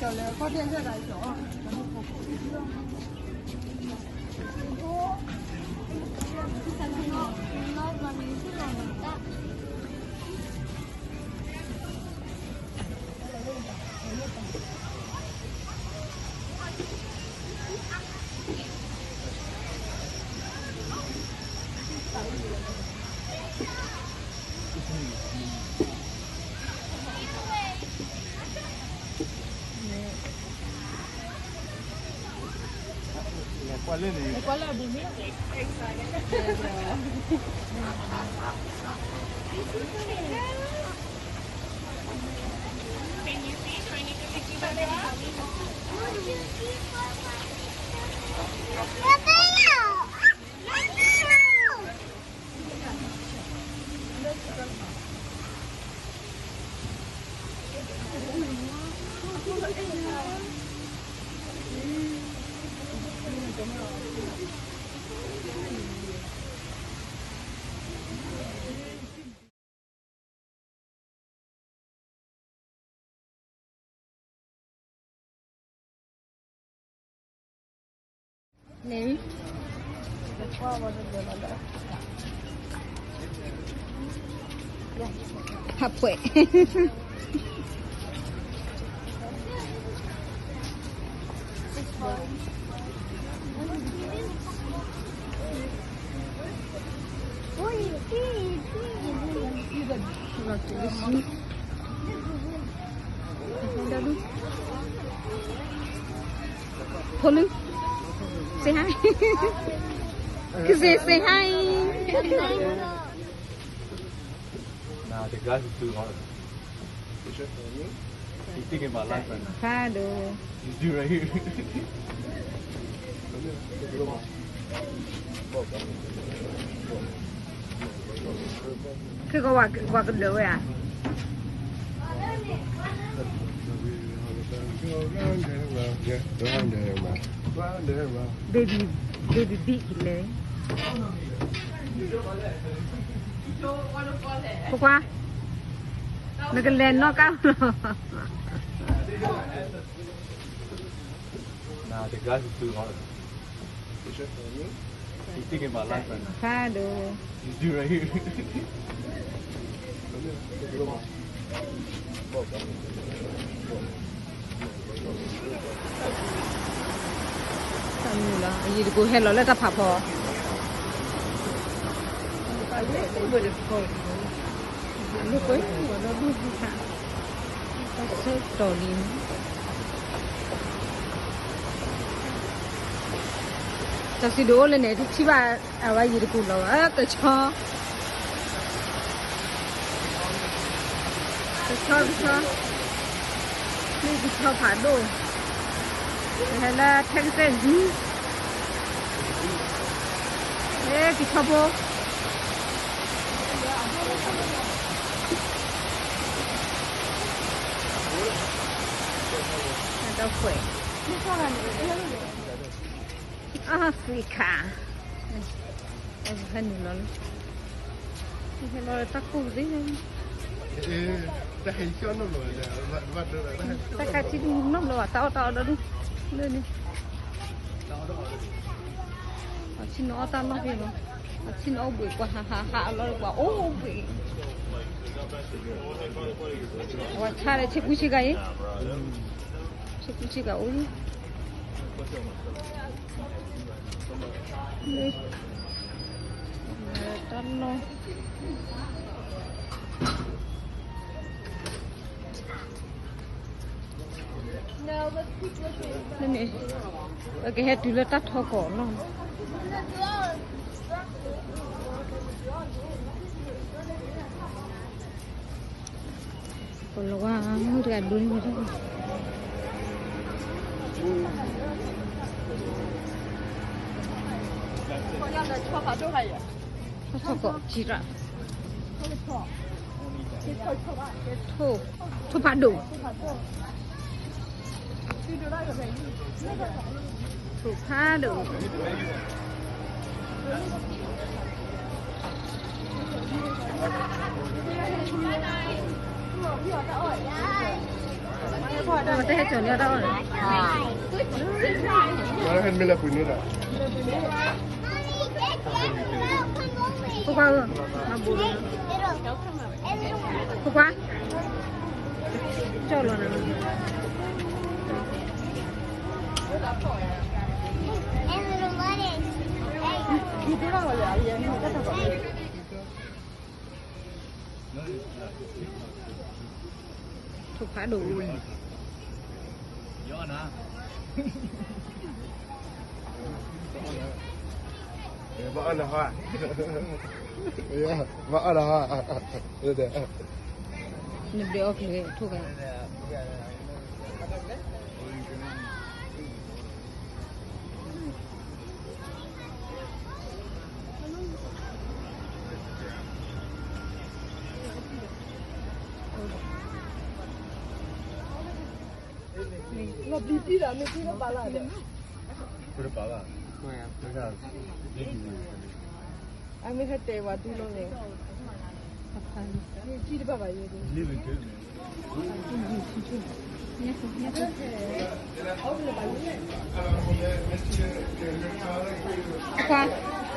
လဲၤဝံၤ ဟးဖှဲး Polu, say hi. Say, say hi. Nah, the grass is too hot. He's thinking about life right now. Fado. He's due right here. ခဲကီးဝၤကဒၢးဝဲဧါ. Baby, baby big လဲၣ်. ဖိခွါ, နကလဲၤနီၢ်ကါလီၤ. Nah, the grass is too hot. He's thinking about life right now. Fado. He's due right here. တၢ်မုာ်လီၤ, အယံၤတကိးဟဲလီၤလၢတၢ်ဖးဖီ, လၢကွဲးဝဲဒီဒူၣ်ဖး, တၢ်ဆၢကတီၢ်လံ, တၢ်စံးဒိၣ်အိၣ်လၢန့ၣ် တထံၣ်ဘၣ်အဝဲယံၤတကိးလီၤဘၣ်, ကဆီ ကဆီ ကဆီ, မ့ၢ်ကဆီဖးဒိၣ်, ဟဲလၢထဲကစဲၣ်ဒံ, ဟဲကဆီဖိ, ဒီးကွဲး Africa, ဟဲနုာ်လီၤလၢ ဟဲလီၤတၢ်ကိၢ်သ့ၣ်, တၢ်ခါထံဒုနီတဘျီဘၣ်, တၢ်အီၣ်တၢ်အီဒီဒူၣ်, လၢန့ၣ်, အဆ့ၣ်နီၤအီၣ်တၢ်လီၢ်ဖဲလီၤ, အဆ့ၣ်နီၤအိၣ်ဘှံးကွၢ်ဟးဟးဟးအလီၢ်ကွၢ်အိၣ်ဘှံး, အဝဲဆါလၢဆ့ကူဆ့ဂၤအံၤ, ဆ့ကူဆ့ဂၤအိၣ်လံ တၢ်လီၢ်, န့ၣ်, ပကဟဲတုၤလၢတၢ်ထီကီၢ်လီၢ်, ပလီၤဝါမုၢ်တဂၤဒိးန့ၢ်ဝဲဒၣ်, ထီၣ်ထီၣ်ကီးကံရၣ်, ထိၣ်ဖးဒိၣ်, ထိၣ်ဖးဒိၣ်, မ့ၢ်ဖီ တဟဲကၠီၤန့ၢ်တၢ်အီၣ်န့ၣ်, မ့ၢ်လၢပှ့ၤန့ၢ်ဒီး, ဖိခွါဧၢ, ဖိခွါ, ကၠီလီၤနၤ, ဖိခွါဒိၣ်, ဘၣ်အီၣ်နဟါ, ဘၣ်အီၣ်နဟါ, နဘျုးအီၣ်က့ၤထိၣ်ဖး လီၤဘံတံၢ်ဒီး မ့ၢ်တံၢ်လၢပာ်လၢ်ဒီး, အမ့ၢ်ဟဲတဲဝဲဒူလီၤ, မ့ၢ်တံၢ်တဘၣ်ဘၣ်ယဲ, ခွါ,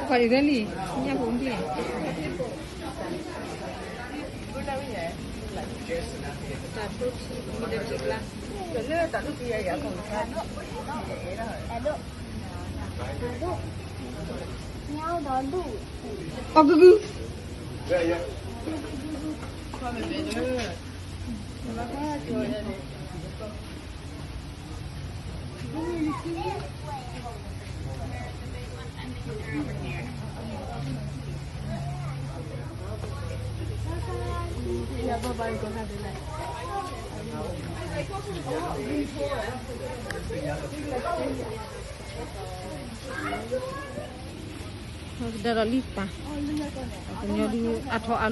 ခွါဒ်လဲၣ်လံ, ညၣ်ဖိမ့ၢ်, တၢ်ဒိၣ်ထံ, တၢ်ဒိၣ်ထံ, အီၣ်ကုကု, ဒီးလံပာ်, ကညီဒုးအါထီၣ်အါ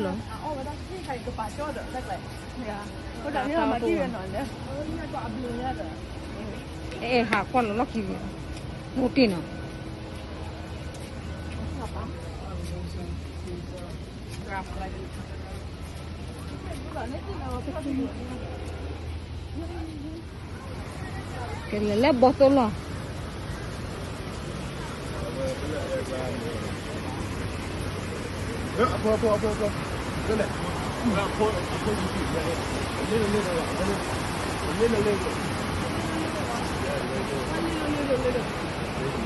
လီၤ, အဲၣ်ဟးကွၢ်လီၤလီၢ်ခံ, မိၢ်တ့ၢ်နီၤ,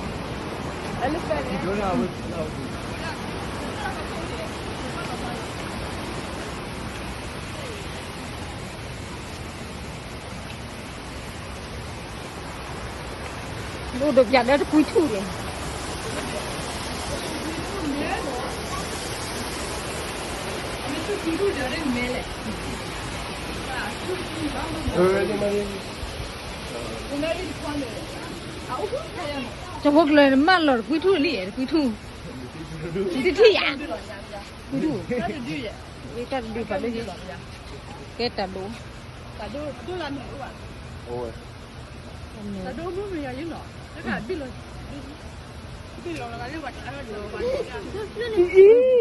ကလဲၤလၢဘီသိၣ်လီၢ်, ဒိၣ်ဒိၣ်ပျၢ်ဒီးတကွံထူၣ်န့ၣ်, ကၠီဖိကျၢၤန့ၣ် မၢလီၤတကွံထူၣ်လံ, တကွံထူၣ်, တထံၣ်ယၤ, ကွံထူၣ်, တၢ်တဒုဖးဒိၣ်, ကဲတၢ်ဒိၣ်, တၢ်ဒိၣ်မုၢ်မယၤယနီၤ, တၢ်ဘံၣ်လီၤ, ဘံၣ်လီၤ,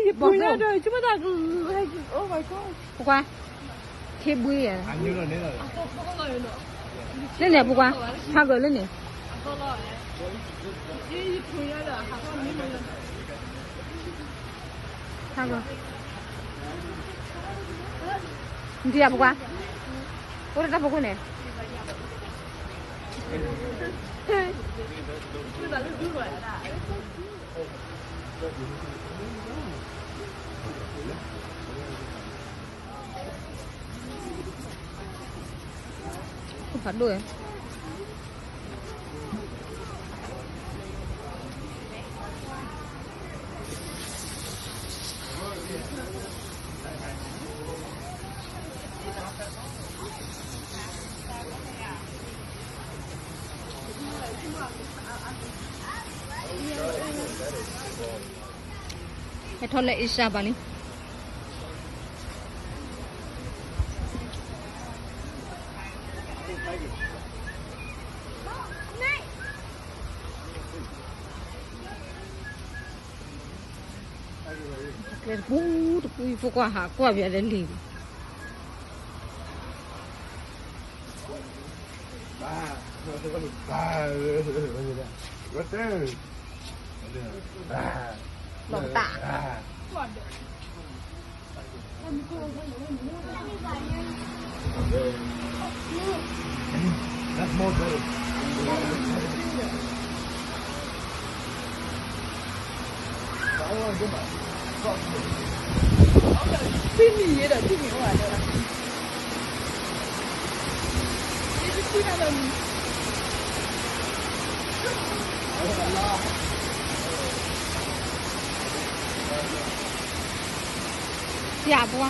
ယပူၤညါဒီး ယမ့ၢ်တၢ်, oh my god, ပကွၢ်, ခ့ဘှံယၤ, လၢန့ၣ်ပကွၢ်, ဟးဂီၤလၢန့ၣ်, ဟးဂီၤ, နထံၣ်ယၤပကွၢ်, အိၣ်တၢ်ဖိခိၣ်န့ၣ် ဖးဒိၣ်, ဟဲထီၣ်လၢအ့ရှါဘၣ်လံ. ကျဲတပူၤတပူၤ ဖိခွါဟးကွၢ်ပၠးဒီးလံၤ. လီၤတၢ် That's more better. ယဘီ